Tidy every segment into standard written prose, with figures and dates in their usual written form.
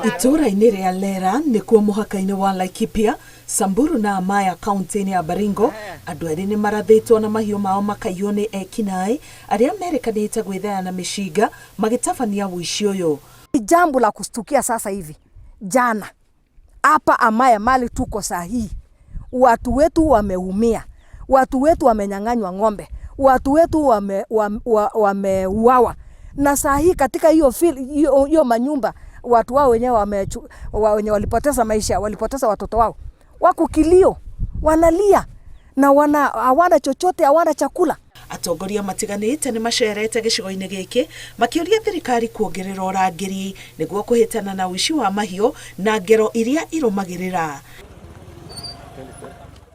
Itũũra-inĩ rĩa Lera nĩkuo mũhaka-inĩ wa Laikipia, Samburu na Amaya kaunti-inĩ ya Baringo, andũ erĩ nĩ marathĩtwo na mahiũ mao makaiywo nĩ ekinaĩ arĩa merĩkanĩte gwĩthaya na mĩcinga magĩtabania ũici ũyũ. Ni jambo la kustukia sasa hivi jana hapa Amaya mali tuko saa hii, watu wetu wameumia, watu wetu wamenyang'anywa ng'ombe, watu wetu wameuawa wame na saa hii katika hiyo hiyo hiyo manyumba watu wao wenyewe wenye walipoteza maisha, walipoteza watoto wao, wako kilio, wanalia na wana hawana chochote, hawana chakula. Atongoria matiganĩte nĩ macerete gĩcigo-inĩ gĩkĩ makĩũria thirikari kuongerera ũrangĩri nĩguo kũhĩtana na ũici wa mahiũ na ngero iria irũmagĩrĩra.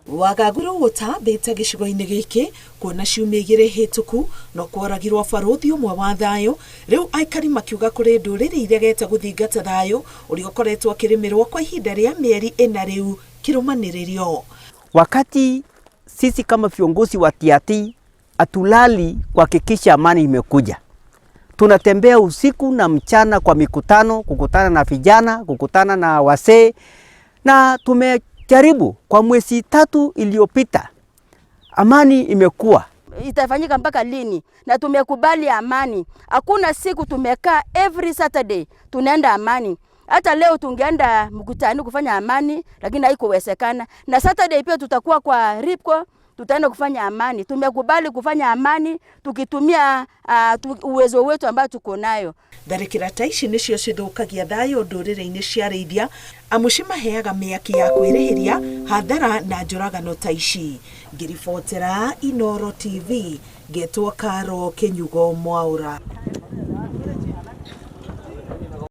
Wagagu rĩu ũtambĩte gĩcigo-inĩ gĩkĩ kuona ciumia igĩrĩ hĩtũku no kworagirwo barũthi ũmwe wa thayũ. Rĩu aikari makiuga kũrĩ ndũrĩrĩ iregete gũthingata thayũ ũrĩa ũkoretwo ũkĩrĩmĩrwo kwa ihinda rĩa mĩeri ĩna rĩu kĩrũmanĩrĩrio. Wakati sisi kama viongozi wa Tiaty hatulali kuhakikisha amani imekuja. Tunatembea usiku na mchana kwa mikutano, kukutana na vijana, kukutana na wazee, na tumejaribu kwa mwezi 3 iliyopita, amani imekuwa. Itafanyika mpaka lini? Na tumekubali amani. Hakuna siku tumekaa, every Saturday tunaenda amani. Hata leo tungeenda mkutano kufanya amani, lakini haikuwezekana. Na Saturday pia tutakuwa kwa Ripco, tutaenda kufanya amani. Tumekubali kufanya amani tukitumia uwezo wetu ambao tuko nayo. Tharĩkĩra ta ici nĩcio cithũkagia thayũ ndũrĩrĩ-inĩ cia arĩithia amu cimaheaga mĩaki ya kwĩrĩhĩria hathara na njũragano ta ici. Ngĩribotera Inooro TV ngetwo Karo Kĩnyugo Mwaũra.